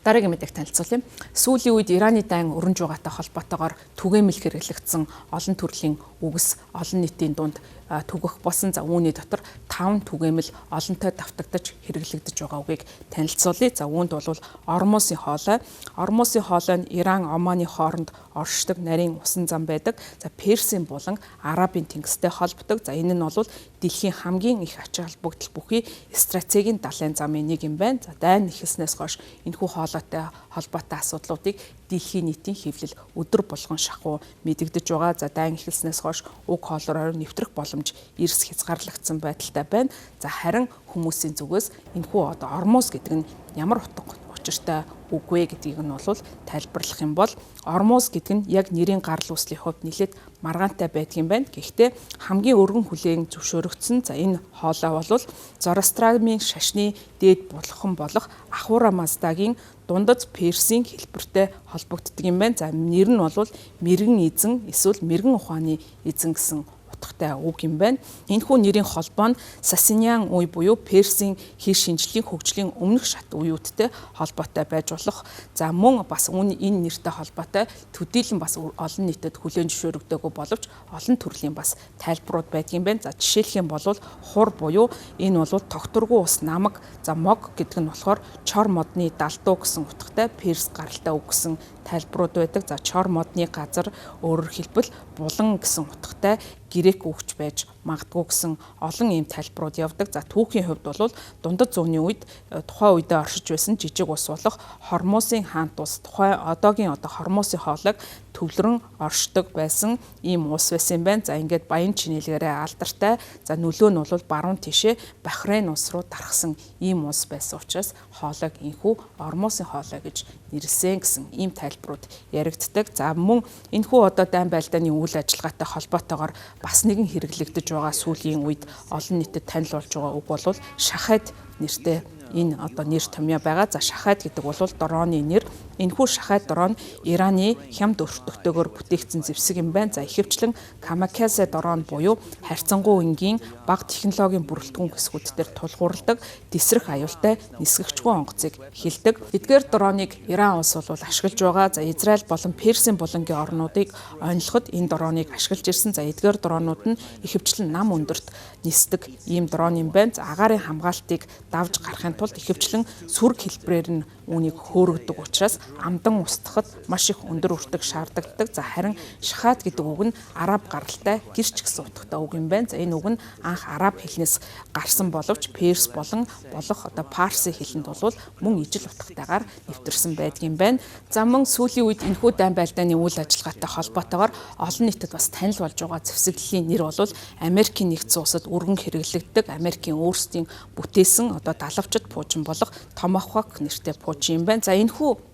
Дараагийн мэдээг танилцуулъя. Сүүлийн үед Ираны дайн өрнж байгаатай холбоотойгоор түгээмэл хэрэглэгдсэн олон төрлийн үгс олон нийтийн дунд түгэх болсон. За, үүний дотор 5 түгээмэл олонтой давтагдаж хэрэглэгдэж байгаа үгийг танилцуулъя. За, үүнд бол Ормусын хоолой. Ормусын хоолой нь Иран, Оманы хооронд оршдог нарийн усан зам байдаг. За, Персийн булан Арабын тэнгистэй холбодог. За, энэ нь бол дэлхийн хамгийн их ач холбогдол бүхий стратегийн далайн замын нэг юм байна. За, дайн эхэлснээс хойш энэхүү хоолойтой холбоотой асуудлуудыг дэлхийн нийтийн хэвлэл өдөр болгон шахуу мэдэгдэж байгаа. За, дайн эхэлснээс хойш уг хоолоор нэвтрэх боломж эрс хязгаарлагдсан байдалтай байна. За, харин хүмүүсийн зүгээс энэхүү одоо Ормуз гэдэг нь ямар утга учиртай үг вэ гэдгийг нь бол тайлбарлах юм бол Ормуз гэдэг нь яг нэрийн гарал үүслийн хувьд нэлээд маргаантай байдаг юм байна. Гэхдээ хамгийн өргөн хүлээн зөвшөөрөгдсөн, за, энэ хоолой бол Зороастрамын шашны дээд булхан болох Ахура Маздагийн дундад Персийн хэлбэртэй холбогддог юм байна. За, нэр нь бол мэрэгэн эзэн эсвэл мэрэгэн ухааны эзэн гэсэн утгатай үг юм байна. Энэхүү нэрийн холбоо нь Сасаниан үе буюу Персийн хэл шинжлэлийн хөгжлийн өмнөх шат үеүүдтэй холбоотой байж болох. За, мөн бас энэ нэртэй холбоотой төдийлөн бас олон нийтэд хүлээн зөвшөөрөгдөөгүй боловч олон төрлийн бас тайлбарууд байдаг юм байна. За, жишээлх юм бол хур буюу энэ бол тогтворгүй ус намаг, за, мог гэдэг нь болохоор чор модны далдуу гэсэн утгатай перс гаралтай үг гэсэн тайлбарууд байдаг. За, чор модны газар, өөрөөр хэлбэл булан гэсэн утгатай грек үгч байж магадгүй гэсэн олон ийм тайлбарууд явдаг. За, түүхийн хувьд бол дундад зууны үед тухайн үедээ оршиж байсан жижиг ус болох Хормусын хаант улс тухайн одоогийн одоо Хормусын хоолойг төвлөрөн оршдог байсан ийм улс байсан юм байна. За, ингээд баян чинэлгээрээ алдартай. За, нөлөө нь бол баруун тишээ Бахрейн улс руу тархсан ийм улс байсан учраас хоолойг энхүү Ормусын хоолой гэж нэрлэсэн гэсэн ийм тайлбарууд яригддаг. За, мөн энэхүү одоо дайн байлдааны үйл ажиллагаатай холбоотойгоор бас нэгэн хэрэглэгдэж байгаа, сүүлийн үед олон нийтэд танил болж байгаа үг бол шахад нэртэй энэ одоо нэр томьёо байгаа. За, шахад гэдэг бол дроны нэр. Энэхүү шахад дрон Ираны хямд өртөгтэйгээр бүтээгдсэн зэвсэг юм байна. За, ихэвчлэн камикадзе дрон буюу харьцангуй энгийн, бага технологийн бүрэлдэхүүн хэсгүүд дээр тулгуурладаг тэсрэх аюултай нисгэгчгүй онгоцыг хэлдэг. Эдгээр дроныг Иран улс бол ашиглаж байгаа. За, Израиль болон Персийн булангийн орнуудыг онилоход энэ дроныг ашиглаж ирсэн. За, эдгээр дронууд нь ихэвчлэн нам өндөрт нисдэг ийм дрон юм байна. За, агаарын хамгаалтыг давж гарахын тулд ихэвчлэн сүрэг хэлбэрээр нь үүнийг хөөргөдөг учраас амдан устгахад маш их өндөр өртөг шаардлагатай. За, харин шахаад гэдэг үг нь араб гаралтай гэрч гэсэн утгатай үг юм байна. За, энэ үг нь анх араб хэлнээс гарсан боловч перс болон болох одоо парси хэлэнд бол мөн ижил утгатайгаар нэвтэрсэн байдаг юм байна. За, мөн сүүлийн үед энэхүү дайн байлдааны үйл ажиллагаатай холбоотойгоор олон нийтэд бас танил болж байгаа зэвсэглэлийн нэр бол Америкийн нэгдсэн улсад өргөн хэрэглэгддэг Америкийн өөрсдийн бүтээсэн одоо далавчид пуужин болох Томахок нэртэй пуужин юм байна. За, энэхүү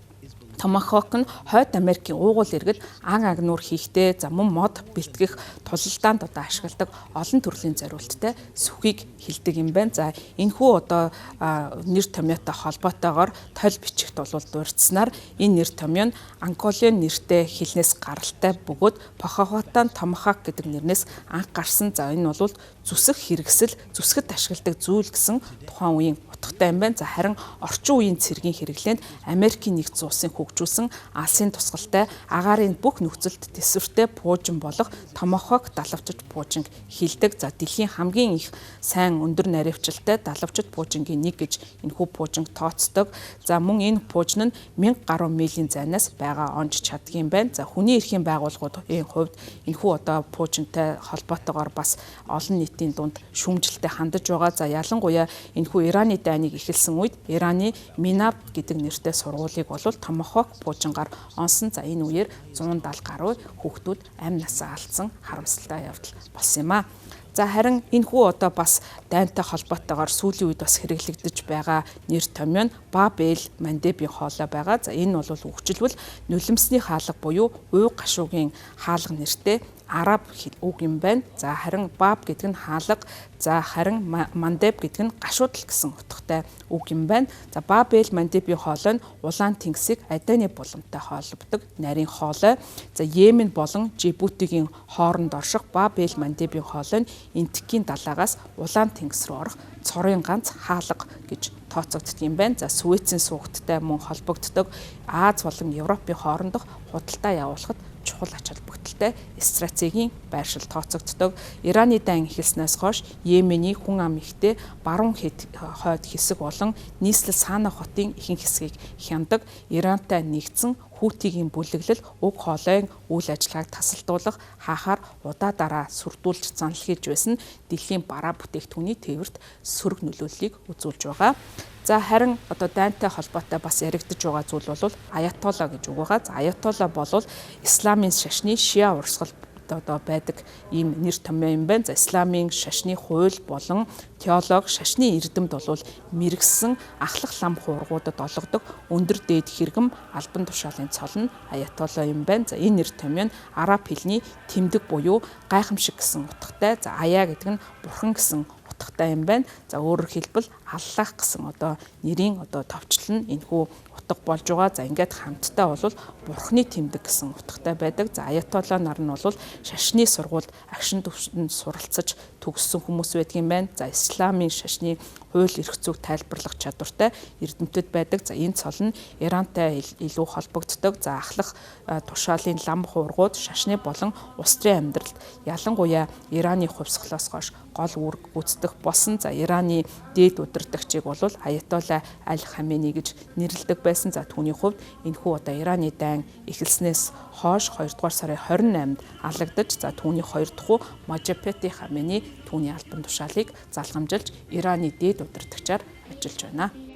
Томахок нь Хойд Америкийн уугуул иргэд ан агнуур хийхдээ, за, мөн мод бэлтгэх тулалдаанд одоо ашигладаг олон төрлийн зориулттай сүхийг хилдэг юм байна. За, энэхүү одоо нэр томьёотой холбоотойгоор толь бичигт бол дурдсанаар энэ нэр томьёо нь Анголын нэртэй хэлнээс гаралтай бөгөөд Похохотан Томахок гэдэг нэрнээс анх гарсан. За, энэ бол зүсэх хэрэгсэл, зүсгэд ашигладаг зүйл гэсэн тухайн үеийн утгатай юм байна. За, харин орчин үеийн цэргийн хэрэглээнд Америкийн нэгдсэн улсын хөгжүүлсэн алсын тусгалтай агаарын бүх нөхцөлд тэсвэртэй пуужин болох Томахок далавчид пуужинг хилдэг. За, дэлхийн хамгийн их сайн өндөр наривчлалтай далавчид пуужингийн нэг гэж энэхүү пуужинг тооцдог. За, мөн энэ пуужин нь 1000 гаруй милийн зайнаас байгаа онж чаддаг юм байна. За, хүний эрхийн байгууллагуудын хувьд энэхүү одоо пуужинтай холбоотойгоор бас олон нийтийн дунд шүүмжлэлтэй хандаж байгаа. За, ялангуяа энэхүү Ираны дайныг эхэлсэн үед Ираны Минаб гэдэг нэртэй сургуулийг бол Томахок пуужингаар онсон. За, энэ үеэр 170 гаруй хүүхдүүд амь насаа алдсан харамсалтай явдал болсон юм а. За, харин энэхүү одоо бас дайнтай холбоотойгоор сүүлийн үед бас хэрэглэгдэж байгаа нэр томьёо нь Бабел Мандебийн хоолой байгаа. За, энэ бол үгчилбэл нулимсны хаалга буюу уйг гашуугийн хаалга нэртэй араб үг юм байна. За харин Баб гэдэг нь хаалга, за харин Мандеб гэдэг нь гашуудал гэсэн утгатай үг юм байна. За Баб-эль Мандебийн хоолой нь Улаан тэнгисийг Аданы булантай холбодог нарийн хоолой. За Йемен болон Жибутигийн хооронд орших Баб-эль Мандебийн хоолой нь Энтекийн далаагаас Улаан тэнгис рүү орох цорын ганц хаалга гэж тооцогддог юм байна. За Суэцийн суугттай мөн холбогддог Аз болон Европын хоорондох худалдаа явуулахад чухал ач холбогдолтой стратегийн байршил тооцогддог. Ираны дайн эхэлснээс хойш Йемений хүн ам ихтэй баруун хойд хэсэг болон нийслэл Сана хотын ихэнх хэсгийг хяндаг. Ирантай нэгдсэн Хүүтигийн бүлэглэл уг хоолойн үйл ажиллагааг тасалдуулах хаахаар удаа дараа сүрдүүлж занл хийж байсан дэлхийн бараа бүтээгдэхүүний тээвэрт сөрөг нөлөөллийг үзүүлж байгаа. За харин одоо дайнтай холбоотой бас яригдж байгаа зүйл бол аятолла гэж үг байгаа. За аятолла бол исламын шашны шиа урсгал одоо байдаг ийм нэр томьёо юм байна. За исламын шашны хууль болон теолог шашны эрдэмт бол мэргэсэн ахлах лам хуургуудад олгодог өндөр дээд хэрэгм албан тушаалын цол нь аятолла юм байна. За энэ нэр томьёо нь араб хэлний тэмдэг буюу гайхамшиг гэсэн утгатай. За аяа гэдэг нь бурхан гэсэн утгатай юм байна. За өөрөөр хэлбэл Аллах гэсэн одоо нэрийн одоо товчлол нь энэхүү утга болж байгаа. За ингээд хамттай бол бурхны тэмдэг гэсэн утгатай байдаг. За аятолла нар нь бол шашны сургуульд агшин төвшөнд суралцаж төгссөн хүмүүс байдаг юм байна. За исламын шашны хууль эрх зүйг тайлбарлах чадвартай эрдэмтэд байдаг. За энэ цол нь Ирантай илүү холбогддог. За ахлах тушаалын лам хуургууд шашны болон улс төрийн амьдралд ялангуяа Ираны хувьсгалаас хойш гол үүрэг гүйцэтгэх болсон. За Ираны дээд удирдагчийг бол Аятолла Аль Хамени гэж нэрлэдэг байсан. За түүний хувьд энэхүү одоо Ираны дайн эхэлснээс хойш 2 дугаар сарын 28-нд алагдаж, за түүний 2 дахь хүү Можапети Хамени түүний албан тушаалыг залгамжилж Ираны дээд удирдагчаар ажиллаж байна.